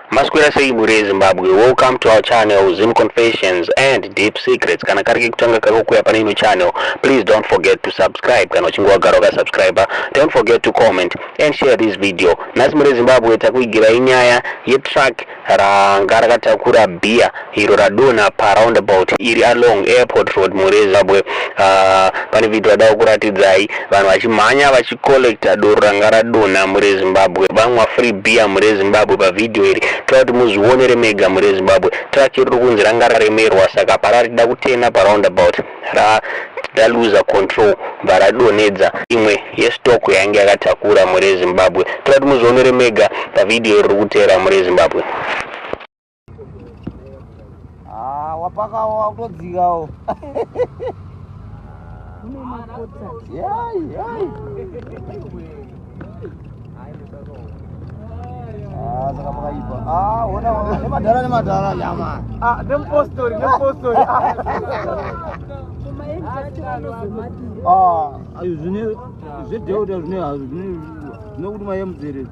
Maswera sei mhuri yeZimbabwe, welcome to our channel Zim Confessions and Deep Secrets. Kana kari kekutanga kako kuya pane ino channel, please don't forget to subscribe. Kana uchinge wagara wakasubscribe, don't forget to comment and share this video. Nhasi mhuri yeZimbabwe takuigirai nyaya yetruck ranga rakatakura bhiya iro radonha paroundabout iri along Airport Road mhuri yeZimbabwe. Pane video radawo kuratidzai vanhu vachimhanya vachicollecta doro ranga radonha mhuri yeZimbabwe. Vamwa free beer mhuri yeZimbabwe pavhidhiyo iri. Toda kuti muzvionere mega mhuri yeZimbabwe. Truck iri kunzi ranga raremerwa saka pararida kutena paroundabout raluza control bva radonhedza imwe yestock yainge yakatakura mhuri yeZimbabwe. Toda kuti muzvionere mega pavhidhiyo iri rikuteera mhuri yeZimbabwe. Ah, wapaka wakutodzikawo. Yai, yai. Ah, saka pakaipa. Ah, ona nemadhara nemadhara nyama. Ah, nemupostori, nemupostori. Ah, ayo zvine zvedeuta zvine hazvo zvine zvine kuti mayemudzere.